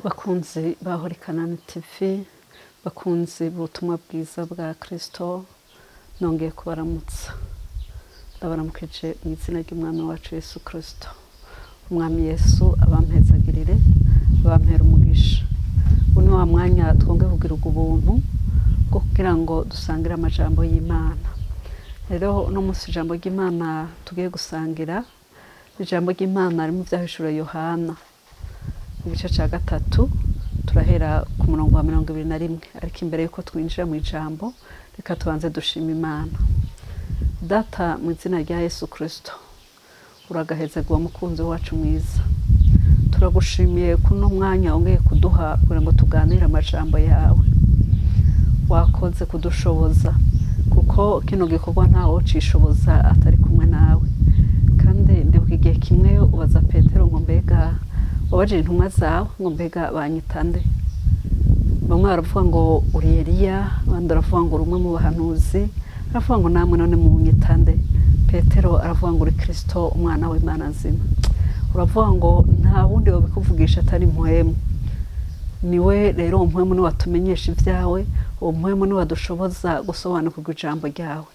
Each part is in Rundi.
Bakunzi ba Holy Kanani TV, bakunzi b'ubutumwa bwiza bwa Kristo, nongeye kubaramutsa. Ndabaramukije mu izina ry'Umwami wacu Yesu Kristo. Umwami Yesu abampezagirire, abampera umugisha. Uno wa mwanya twonge kugirirwa ubuntu bwo kugira ngo dusangire amajambo y'Imana. Rero uno munsi ijambo ry'Imana tugiye gusangira, ijambo ry'Imana riri mu vyahishuriwe Yohana. Igice ca gatatu turahera ku murongo wa 21, ariko imbere yuko twinjira mu ijambo reka tubanze dushima Imana. Data, mu izina rya Yesu Kristo, uragahezagwa mukunzi wacu mwiza, turagushimiye kuno mwanya wongeye kuduha kugira ngo tuganire amajambo yawe. Wakoze kudushoboza, kuko kino gikorwa ntawe ucishoboza atari kumwe nawe. Kandi ndibuka igihe kimwe ubaza Petero ngo mbega wabajije intumwa zawe ngo mbega banyita nde? Bamwe baravuga ngo uri Eliya, abandi baravuga ngo uri umwe mu bahanuzi, aravuga ngo namwe none munyita nde? Petero aravuga ngo uri Kristo umwana w'Imana nzima. Uravuga ngo nta wundi wabikuvugisha atari mpwemu. Niwe rero uwo mpwemu niwe watumenyesha ibyawe, uwo mpwemu niwe wadushoboza gusobanukirwa ijambo ryawe.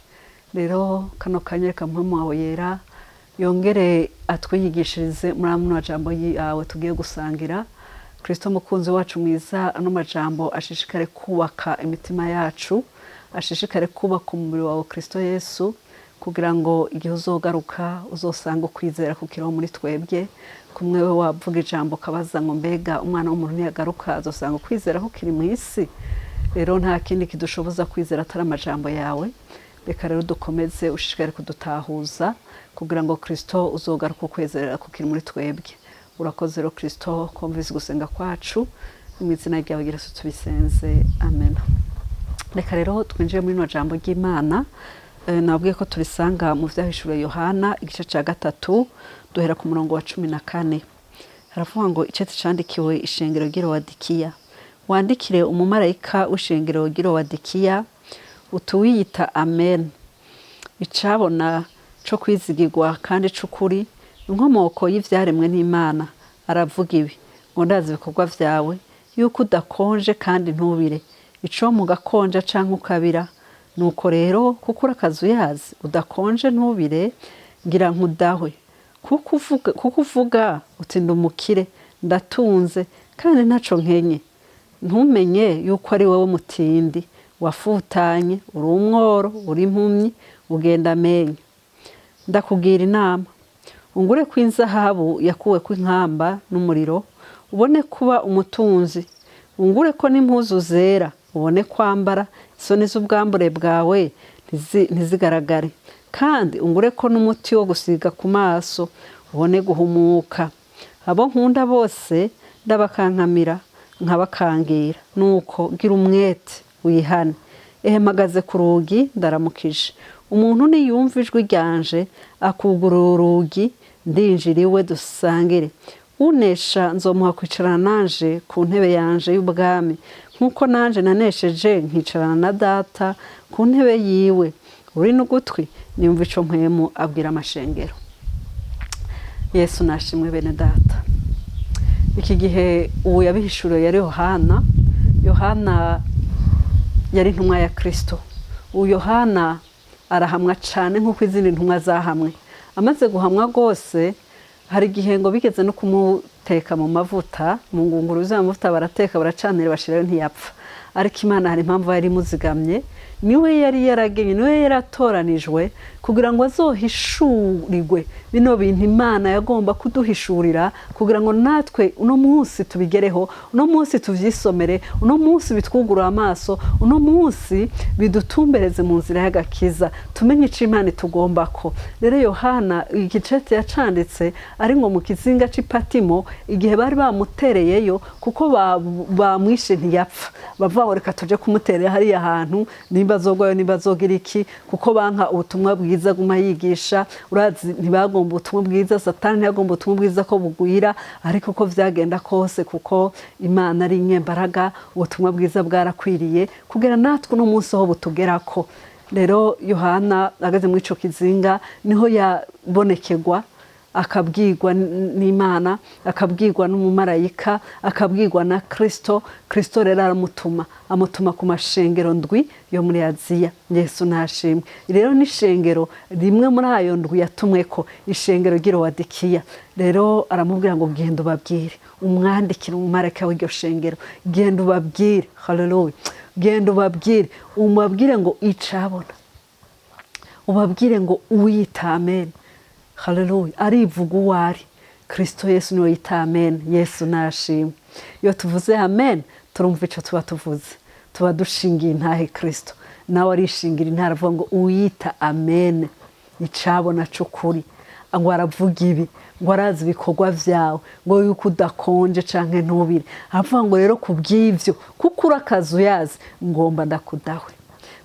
Rero kano kanya reka mpwemu wawe yera yongere atwiyigishirize muri ano majambo yawe tugiye gusangira. Kristo mukunzi wacu mwiza, ano majambo ashishikare kubaka imitima yacu, ashishikare kubaka umubiri wawe Kristo Yesu, kugira ngo igihe uzogaruka uzosanga ukwizera kukiriho muri twebwe. Kumwe we wavuga ijambo ukabaza ngo mbega umwana w'umuntu niyagaruka azosanga ukwizera kukiri mu isi? Rero nta kindi kidushoboza kwizera atari amajambo yawe. Reka rero dukomeze ushishikare kudutahuza kugira ngo Kristo uzogaruka ukwizera kukiri muri twebwe. Urakoze rero Kristo kumvise gusenga kwacu, mu izina ryawe Yesu tubisenze, amen. Reka rero twinjire muri rino jambo ry'Imana. Nababwiye ko turisanga mu vyahishuriwe Yohana igice ca gatatu duhera ku murongo wa 14. Haravuga ngo icete candikiwe ishengero ry'i Lawodikiya. Wandikire umumarayika w'ishengero ry'i Lawodikiya utuwiyita Amen, icabona co kwizigirwa kandi c'ukuri, inkomoko y'ivyaremwe n'Imana, aravuga ibi ngo ndazi ibikorwa vyawe, yuko udakonje kandi ntubire, ico mu gakonja canke ukabira. Nuko rero kuko uri akazuyazi udakonje ntubire, ngira nkudahwe. Kuko uvuga uti ndi umukire, ndatunze kandi ntaco nkenye, ntumenye yuko ari wowe mutindi wafutanye, uri umworo, uri impumyi, ugenda amenyo. Ndakugira inama, ungure ko inzahabu yakuwe ko inkamba n'umuriro, ubone kuba umutunzi, ungure ko n'impuzu zera, ubone kwambara, isoni z'ubwambure bwawe ntizigaragare, kandi ungure ko n'umuti wo gusiga ku maso, ubone guhumuka. Abo nkunda bose ndabakankamira nkabakangira, nuko gira umwete wihane. Ehe mpagaze ku rugi ndaramukije, umuntu niyumva ijwi ryanje akugurura urugi, ndinjira iwe dusangire. Unesha nzomuha kwicarana nanje ku ntebe yanje y'ubwami, nk'uko nanje nanesheje nkicarana na data ku ntebe yiwe. Uri n'ugutwi niyumva ico mpwemu abwira amashengero. Yesu nashimwe bene data. Iki gihe uwo yabihishuriwe yari Yohana. Yohana yari intumwa ya Kristo. Uwo Yohana arahamwa cane nk'uko izindi ntumwa zahamwe. Amaze guhamwa rwose, hari igihe ngo bigeze no kumuteka mu mavuta, mu ngunguru z'amavuta barateka baracanira bashirayo ntiyapfa. Ariko Imana hari impamvu yari imuzigamye, niwe yari yaragenye, niwe yaratoranijwe kugira ngo azohishurirwe bino bintu Imana yagomba kuduhishurira, kugira ngo natwe uno munsi tubigereho, uno munsi tuvyisomere, uno munsi bitwugurure amaso, uno munsi bidutumbereze mu nzira y'agakiza, tumenye ico Imana itugombako. Rero Yohana igicete yacanditse ari ngo mu kizinga c'i Patimo, igihe bari bamutereyeyo kuko bamwishe ntiyapfa, bavuga ngo reka tuje kumuterera hariya hantu, nimba azogwayo nimba azogira iki, kuko banka ubutumwa bwiza guma yigisha. Urazi ntibagomba ubutumwa bwiza, Satani ntiyagomba ubutumwa bwiza ko bugwira, ariko ko vyagenda kose kuko Imana ari inyembaraga, ubutumwa bwiza bwarakwiriye kugera natwe uno munsi aho butugerako. Rero Yohana ageze muri ico kizinga niho yabonekerwa, Akabwirwa n'Imana, akabwirwa n'umumarayika, akabwirwa na Kristo. Kristo rero aramutuma, amutuma ku mashengero ndwi yo muri Aziya. Yesu nashimwe. Rero n'ishengero rimwe muri ayo ndwi yatumwe ko, ishengero ry'Irowadikiya. Rero aramubwira ngo: "Genda ubabwire, umwandikire umumarayika w'iryo shengero, genda ubabwire." Haleluya! "Genda ubabwire, umubabwire ngo icabona, ubabwire ngo uwiyita Amen." Haleluya! Arivuga uwo ari. Kristo Yesu niwe yita Amen. Yesu nashimwe. Iyo tuvuze amen, turumva icyo tuba tuvuze, tuba dushingiye intahe Kristo. Nawe arishingira intare, avuga ngo uwiyita Amen, icabona c'ukuri, ngo aravuga ibi, ngo arazi ibikorwa vyawe, ngo yuko udakonje canke ntubire. Aravuga ngo: "Rero ku bw'ivyo, kuko uri akazuyazi, ngomba ndakudahwe."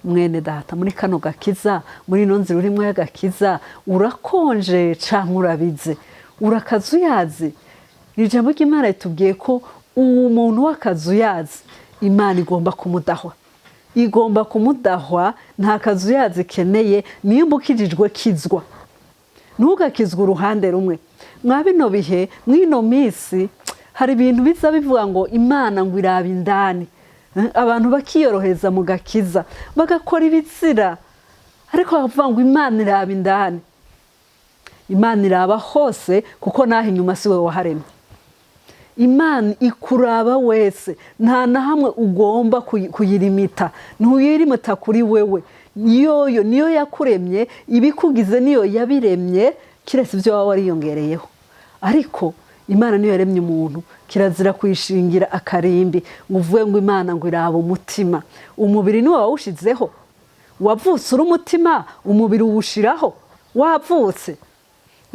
Mwene data, muri kano gakiza, muri ino nzira urimo y'agakiza, urakonje canke urabize? Urakazuyazi? Ijambo ry'Imana ritubwiye ko uwo muntu w'akazuyazi Imana igomba kumudahwa, igomba kumudahwa. Nta kazuyazi ikeneye. Nimba ukijijwe, kizwa, ntugakizwe uruhande rumwe. Mwa bino bihe, mw'ino minsi, hari ibintu biza bivuga ngo Imana ngo iraba indani. Abantu bakiyoroheza mu gakiza, bagakora ibitsira, ariko bakavuga ngo Imana iraba indani. Imana iraba hose, kuko naho inyuma si we waharemye. Imana ikuraba wese, nta na hamwe ugomba kuyirimita. Ntuyirimita kuri wewe. Yoyo niyo yakuremye, ibikugize niyo yabiremye, kiretse ibyo waba wariyongereyeho. Ariko Imana niyo yaremye umuntu. Kirazira kuyishingira akarimbi ngo uvuge ngo Imana ngo iraba umutima. Umubiri niwo wawushizeho. Wavutse uri umutima, umubiri uwushiraho wavutse?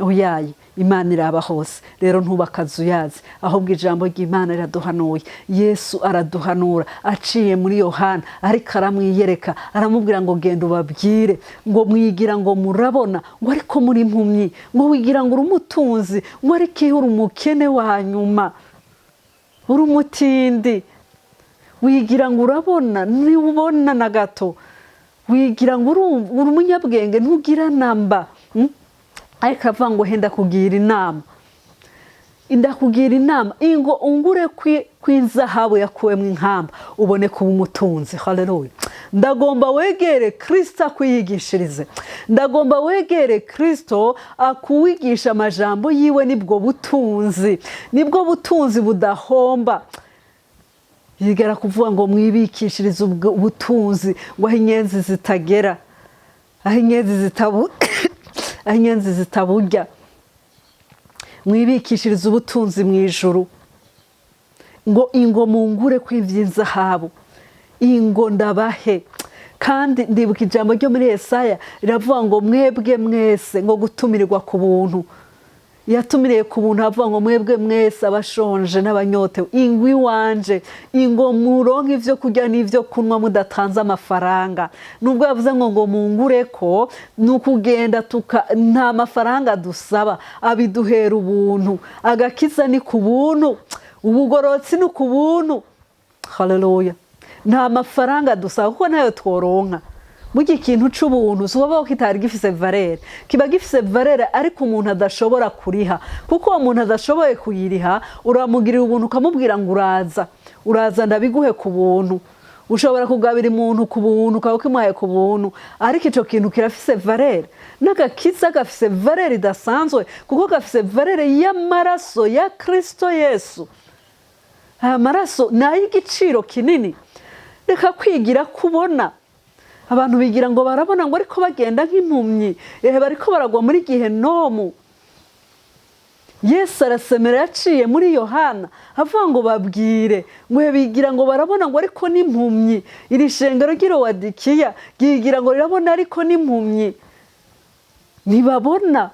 Oyaye! Imana iraba hose. Rero ntubakaze uyazi, ahubwo ijambo ry'Imana riraduhanuye. Yesu araduhanura aciye muri Yohana, ariko aramwiyereka, aramubwira ngo: "Genda ubabwire ngo mwigira ngo murabona, ngo ariko muri impumyi, ngo wigira ngo uri umutunzi, ngo ariko iyo uri umukene wa nyuma, uri umutindi. Wigira ngo urabona, ntiubona na gato. Wigira ngo uri umunyabwenge, ntugira namba." Ariko aravuga ngo: "Henda kugira inama, ndakugira inama, ingo ungure kw'inzahabu yakuwemo inkamba, ubone kuba umutunzi." Haleluya! Ndagomba wegere Kirisito akwiyigishirize. Ndagomba wegere Kirisito akuwigisha amajambo yiwe. Nibwo butunzi, nibwo butunzi budahomba. Yigera kuvuga ngo mwibikishirize ubwo butunzi, ngo aho inyenzi zitagera, aho inyenzi zitaburya. Mwibikishirize ubutunzi mu ijuru, ngo ingo mungure kw'iby'inzahabu, ingo ndabahe. Kandi ndibuka ijambo ryo muri Yesaya riravuga ngo: "Mwebwe mwese", ngo gutumirirwa ku buntu, yatumiriye ku buntu. Avuga ngo: "Mwebwe mwese abashonje n'abanyotewe, ingwi iwanje, ingo muronke ibyo kurya n'ibyo kunywa mudatanze amafaranga." Nubwo yavuze ngo mungure ko ni ukugenda tuka, nta mafaranga dusaba, abiduhera ubuntu. Agakiza ni ku buntu, ubugororotsi ni ku buntu. Haleluya! Nta mafaranga dusaba, kuko ntayo tworonka. Burya ikintu c'ubuntu si ukuvuga ko kitari gifise valeur, kiba gifise valeur, ariko umuntu adashobora kuriha. Kuko uwo muntu adashoboye kuyiriha, uramugirira ubuntu, ukamubwira ngo: "Uraza, uraza, ndabiguhe ku buntu." Ushobora kugabira umuntu ku buntu, ukaba ukimuhaye ku buntu, ariko ico kintu kirafise valeur. N'agakiza gafise valeur idasanzwe, kuko gafise valeur y'amaraso ya Kristo Yesu. Aya maraso ni ay'igiciro kinini. Reka kwigira kubona. Abantu bigira ngo barabona, ngo ariko bagenda nk'impumyi, ehe, bariko baragwa muri gihenomu. Yesu arasemera yaciye muri Yohana, avuga ngo: "Babwire ngo bigira ngo barabona, ngo ariko n'impumyi." Iri shengero ry'Irowadikiya ryigira ngo rirabona, ariko n'impumyi, ntibabona.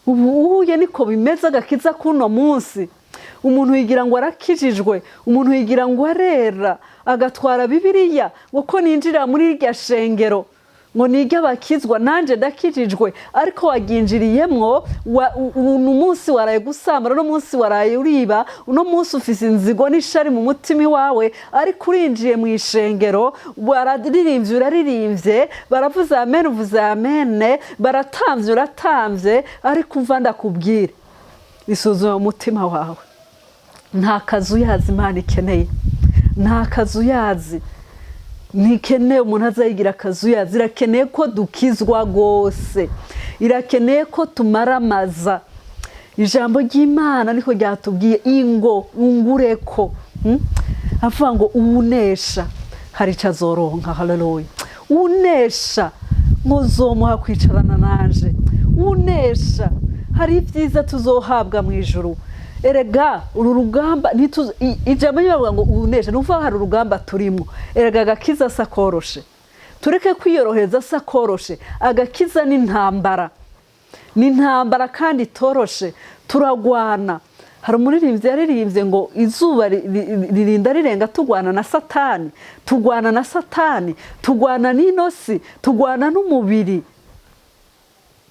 Ubu uhuye niko bimeze agakiza k'uno munsi. Umuntu yigira ngo arakijijwe, umuntu yigira ngo arera, agatwara Bibiliya, ngo ko ninjira muri irya shengero ngo nzoba ndi umunyabwenge. Ngo nige abakizwa, nanjye ndakijijwe, ariko waginjiriyemwo uno munsi waraye gusambara, uno munsi waraye uriba, uno munsi ufise inzigo n'ishari mu mutima iwawe, ariko urinjiye mu ishengero, wararirimbye, uraririmbye, baravuze amen, uvuze amen, baratamvye, uratamvye, ariko umva ndakubwire, isuzuma umutima wawe. Nta kazu yazi Imana ikeneye, nta kazu yazi ntikeneye umuntu azayigira akazuyazi. Irakeneye ko dukizwa rwose, irakeneye ko tumaramaza. Ijambo ry'Imana niko ryatubwiye ingo ungureko, avuga ngo uwunesha hari icyo azoronka. Haleluya! Unesha ntuzomuha kwicarana nanje, unesha hari ibyiza tuzohabwa mu ijuru. Erega uru rugamba, ijambo ribavuga ngo unesha, ni ukuvuga hari urugamba turimo. Erega agakiza asa koroshe, tureke kwiyorohereza, asa koroshe. Agakiza ni intambara, ni intambara kandi itoroshe, turagwana. Hari umuririmbyi yaririmbye ngo izuba ririnda rirenga tugwana na Satani, tugwana na Satani, tugwana n'inosi, tugwana n'umubiri,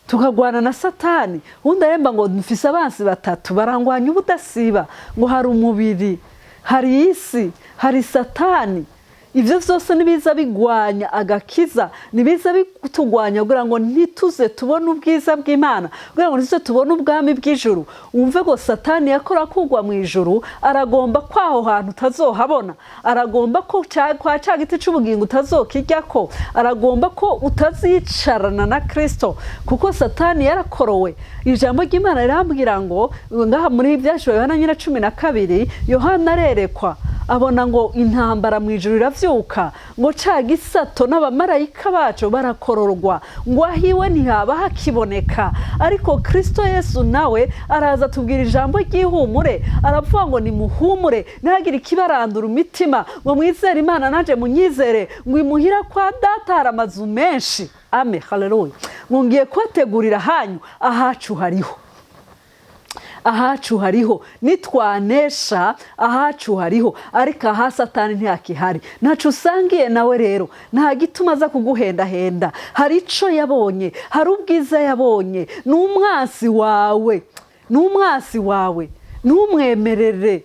tukagwana na Satani. Undi aremba ngo mfise abansi batatu barangwanya ubudasiba, ngo hari umubiri, hari isi, hari Satani. Ibyo byose nibiza bigwanya agakiza, nibiza bitugwanya kugira ngo ntituze tubone ubwiza bw'Imana, kugira ngo ntituze tubone ubwami bw'ijuru. Wumve ngo Satani yakora kugwa mu ijuru, aragomba ko aho hantu utazohabona, aragomba ko kwa cya giti cy'ubugingo utazokijyako, aragomba ko utazicarana na Kristo, kuko Satani yarakorowe. Ijambo ry'Imana rirambwira ngo ngaha muri Ibyashiwe Yohana nyine 12, Yohana arerekwa, abona ngo intambara mu ijuru iravyuka, ngo ca gisato n'abamarayika baco barakororwa, ngo ahiwe ntihaba hakiboneka. Ariko Kristo Yesu nawe araza atubwira ijambo ry'ihumure, aravuga ngo nimuhumure, ntihagire ikibarandura imitima, ngo mwizere Imana nanje munyizere, ngo imuhira kwa Data hari amazu menshi. Ame, haleluya! Ngo ngiye kubategurira hanyu, ahacu hariho, ahacu hariho, nitwanesha ahacu hariho, ariko aha Satani ntiyakihari, ntaco usangiye nawe. Rero nta gituma aza kuguhendahenda, hari ico yabonye, hari ubwiza yabonye, ni umwasi wawe, ni umwasi wawe, ntumwemerere.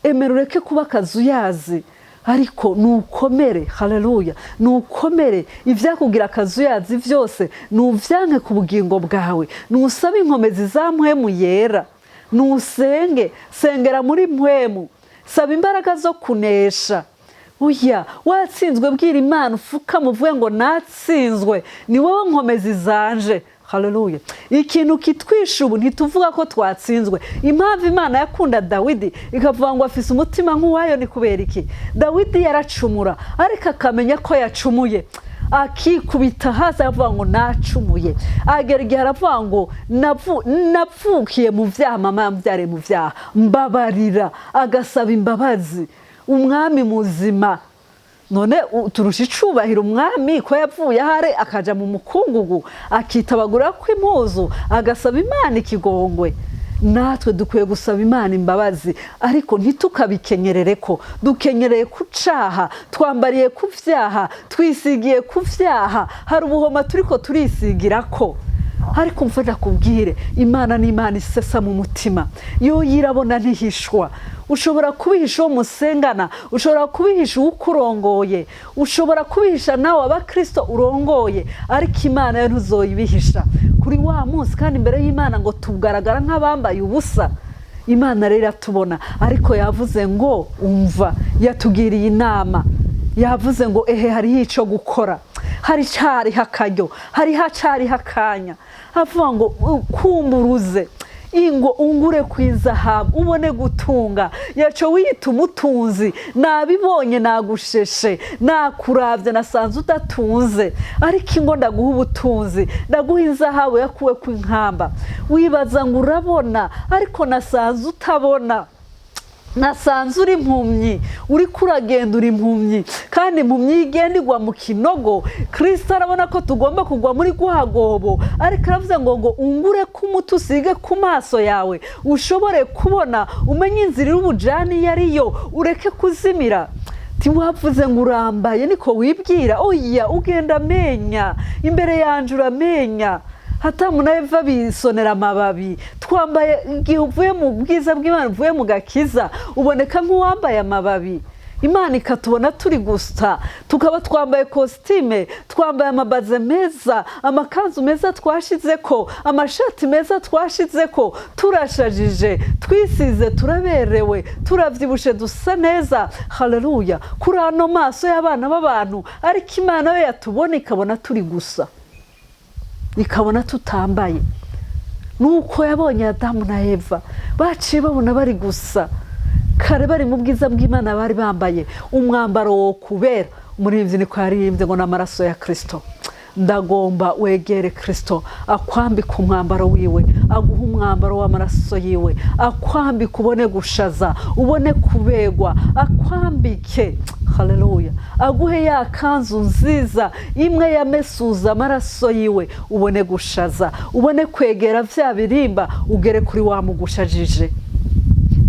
Emera ureke kuba akazuyazi, ariko nukomere. Haleluya! Nukomere, ibyakugira akazuyazi byose nuvyanke ku bugingo bwawe, nusabe inkomezi za Mpwemu Yera, nusenge, sengera muri Mpwemu, saba imbaraga zo kunesha. Oya, watsinzwe, bwira Imana, ufukame uvuge ngo natsinzwe, ni wowe nkomezi zanje. Haleluya! Ikintu kitwisha ubu, ntituvuga ko twatsinzwe. Impamvu Imana yakunda Dawidi ikavuga ngo afise umutima nk'uwayo ni kubera iki? Dawidi yaracumura, ariko akamenya ko yacumuye, akikubita hasi aravuga ngo nacumuye. Agera igihe aravuga ngo napfukiye mu vyaha, mama yambyariye mu vyaha, mbabarira, agasaba imbabazi umwami muzima. None turusha icubahiro umwami ko yavuye ahari akaja mu mukungugu, akitabagura kw'impuzu, agasaba Imana ikigongwe? Natwe dukwiye gusaba Imana imbabazi, ariko ntitukabikenyerere ko dukenyereye ku caha, twambariye ku vyaha, twisigiye ku vyaha, hari ubuhoma turiko turisigira ko. Ariko mfa ndakubwire, Imana ni Imana isesa mu mutima, yo yirabona, ntihishwa. Ushobora kubihisha uwo musengana, ushobora kubihisha uwukurongoye, ushobora kubihisha nawe abakristo urongoye, ariko Imana yo ntuzoyibihisha kuri wa munsi. Kandi imbere y'Imana ngo tugaragara nk'abambaye ubusa. Imana rero iratubona, ariko yavuze ngo umva, yatugiriye inama, yavuze ngo ehe, hariho ico gukora, hari cariho akaryo, hariho acariho akanya. Avuga ngo kumburuze, ingo ungure ku izahabu, ubone gutunga. Yaco wiyita umutunzi, nabibonye, nagusheshe, nakuravye, nasanze udatunze, ariko ingo ndaguha ubutunzi, ndaguha inzahabu yakuwe ku inkamba. Wibaza ngo urabona, ariko nasanze utabona, nasanze uri impumyi, uriko uragenda uri impumyi, kandi impumyi igenda igwa mu kinogo. Kristo arabona ko tugomba kugwa muri rwagobo, ariko aravuze ngo ungure k'umuti usige ku maso yawe, ushobore kubona, umenye inzira y'ubujani iyo ariyo, ureke kuzimira. Ntiwavuze ngo urambaye, niko wibwira? Oya, ugenda amenya imbere yanje, uramenya. Hatamu na Eva bisonera amababi. Twambaye igihe uvuye mu bwiza bw'Imana, uvuye mu gakiza, uboneka nk'uwambaye amababi. Imana ikatubona turi gusa, tukaba twambaye kositime, twambaye amabaze meza, amakanzu meza twashize ko, amashati meza twashize ko, turashajije, twisize, turaberewe, turabyibushe, dusa neza. Haleluya! Kuri ano maso y'abana b'abantu. Ariko Imana yo yatubona ikabona turi gusa, ikabona tutambaye. Nuko yabonye Adamu na Eva, baciye babona bari gusa. Kare bari mu bwiza bw'Imana, bari bambaye umwambaro wo kubera. Umuririmbyi niko yaririmbye ngo n'amaraso ya Kirisito. Ndagomba wegere Kirisito, akwambika umwambaro wiwe, aguha umwambaro w'amaraso yiwe, akwambika ubone gushaza, ubone kubegwa, akwambike. Haleluya! Aguhe ya kanzu nziza imwe yamesuza amaraso yiwe, ubone gushaza, ubone kwegera bya birimba, ugere kuri wa mugushajije.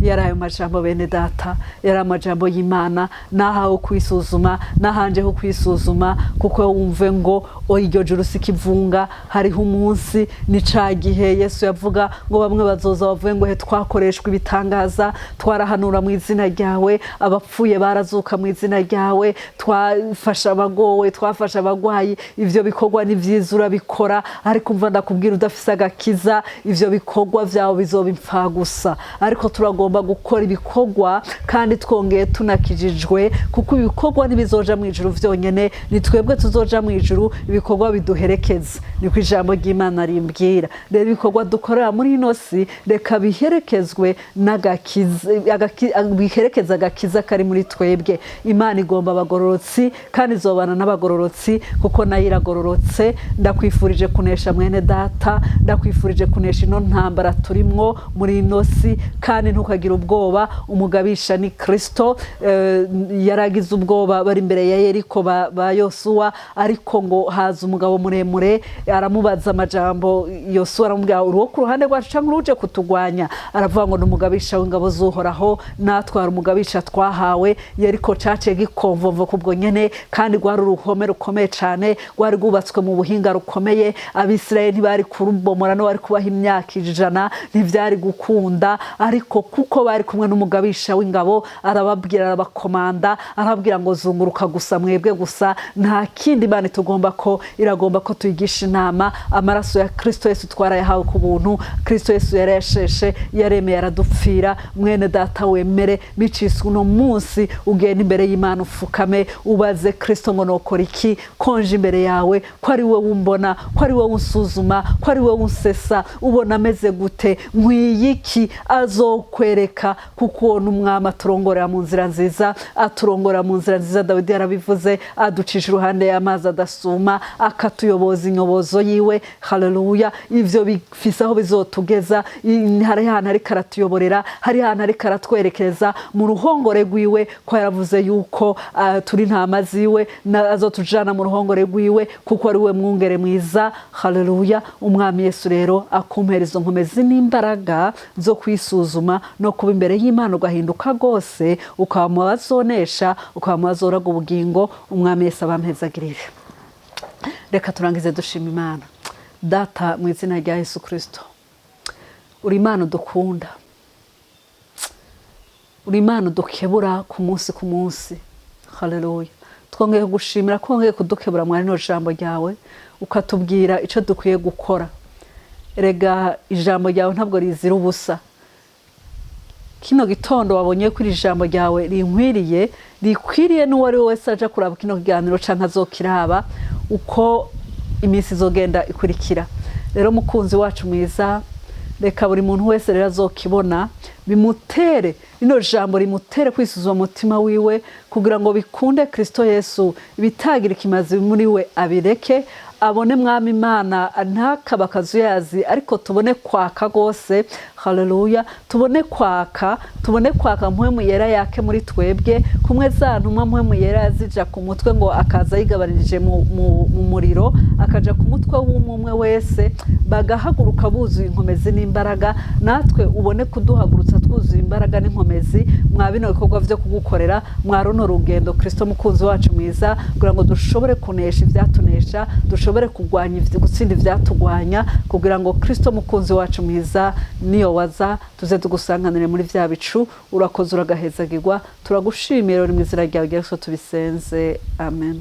Yari ayo majambo, bene data, yari amajambo y'Imana nahawe kwisuzuma, nahanje ho kwisuzuma, kuko wumve ngo iryo juru si ikivunga. Hariho umunsi, ni ca gihe Yesu yavuga ngo bamwe bazoza bavuye ngo: "He, twakoreshwa ibitangaza, twarahanura mu izina ryawe, abapfuye barazuka mu izina ryawe, twafasha abagowe, twafasha abagwayi." Ivyo bikorwa ni vyiza, urabikora, ariko umva ndakubwira, udafise agakiza ivyo bikorwa vyawe bizoba impfagusa. Ariko turagomba gukora ibikorwa kandi twongeye tunakijijwe, kuko ibikorwa ntibizoja mu ijuru vyonyene. Ni twebwe tuzoja mu ijuru, ibikorwa biduherekeza, niko ijambo ry'Imana rimbwira. Rero ibikorwa dukorera muri ino si, reka biherekezwe n'agakiza, biherekeze agakiza kari muri twebwe. Imana igomba abagororotsi kandi izobana n'abagororotsi, kuko nayo iragororotse. Ndakwifurije kunesha, mwene data, ndakwifurije kunesha ino ntambara turimwo muri ino si, kandi ntukagire ubwoba. Umugabisha ni Kirisito. Yaragize ubwoba bari imbere ya Yeriko ba Yosuwa, ariko ngo haza umugabo muremure, aramubaza amajambo. Yosuwa aramubwira: "Uri uwo ku ruhande rwacu cyangwa uje kutugwanya?" Aravuga ngo ni umugabisha w'ingabo z'Uhoraho, natwara umugabisha twahawe. Yeriko caciye gikomvomvo kubwo nyene, kandi rwari uruhome rukomeye cane, rwari rwubatswe mu buhinga rukomeye. Abisirayeli ntibari kurubomora, no bari kubaha imyaka 100 ntivyari gukunda. Ariko kuko bari kumwe n'umugabisha w'ingabo, arababwira, arabakomanda, arababwira ngo: "Zunguruka gusa, mwebwe gusa." Nta kindi Imana itugomba ko, iragomba ko tuyigisha inama. Amaraso ya Kristo Yesu twarayahawe ku buntu. Kristo Yesu yarayasheshe, yaremeye, aradupfira. Mwene data, wemere biciswe uno munsi, ugenda imbere y'Imana, ufukame, ubaze Kristo ngo: "Nokora iki konje imbere yawe, ko ari wowe umbona, ko ari wowe unsuzuma, ko ari wowe unsesa, ubona ameze gute, nkwiye iki?" Azokwereka, kuko uwo ni umwami aturongorera mu nzira nziza, aturongora mu nzira nziza. Dawidi yarabivuze: "Aducisha iruhande y'amazi adasuma, akatuyoboza inyobozo yiwe." Haleluya! Ivyo bifise aho bizotugeza. Hari ahantu ariko aratuyoborera, hari ahantu ariko aratwerekeza mu ruhongore rwiwe, ko yaravuze yuko turi intama ziwe, azotujana mu ruhongore rwiwe, kuko ari we mwungere mwiza. Haleluya! Umwami Yesu rero akumpera izo nkomezi n'imbaraga zo kwisuzuma no kuba imbere y'Imana, ugahinduka rwose, ukaba mu bazonesha, ukaba mu bazoraga ubugingo. Umwami Yesu abampezagirire. Reka turangize dushima Imana. Data, mu izina rya Yesu Kirisito, uri Imana udukunda, uri Imana udukebura ku munsi ku munsi. Haleluya! Twongeye kugushimira ko wongeye kudukebura muri rino jambo ryawe, ukatubwira icyo dukwiye gukora. Erega ijambo ryawe ntabwo rizira ubusa. Kino gitondo wabonye ko iri jambo ryawe rinkwiriye, rikwiriye n'uwo ari we wese aja kuraba kino kiganiro canke azokiraba uko iminsi izogenda ikurikira. Rero mukunzi wacu mwiza, reka buri muntu wese rero azokibona bimutere, rino jambo rimutere kwisuzuma umutima wiwe, kugira ngo bikunde Kristo Yesu, ibitagira ikimazi muri we abireke. Abone, Mwami Imana, ntakabe akazuyazi, ariko tubone kwaka rwose. Haleluya! Tubone kwaka, tubone kwaka. Mpwemu Yera yake muri twebwe, kumwe za ntumwa Mpwemu Yera yazija ku mutwe, ngo akaza yigabanirije mu muriro, akaja ku mutwe w'umwe umwe wese, bagahaguruka buzuye inkomezi n'imbaraga. Natwe ubone kuduhagurutsa twuzuye imbaraga n'inkomezi mwa bino bikorwa byo kugukorera, mwa runo rugendo, Kristo mukunzi wacu mwiza, kugira ngo dushobore kunesha ivyatunesha, dushobore kurwanya gutsinda ivyatugwanya, kugira ngo, Kristo mukunzi wacu mwiza, niyo waza tuze tugusanganire muri vya bicu. Urakoze, uragahezagirwa. Turagushimiye rero, mu izina ryawe Yesu tubisenze, amen.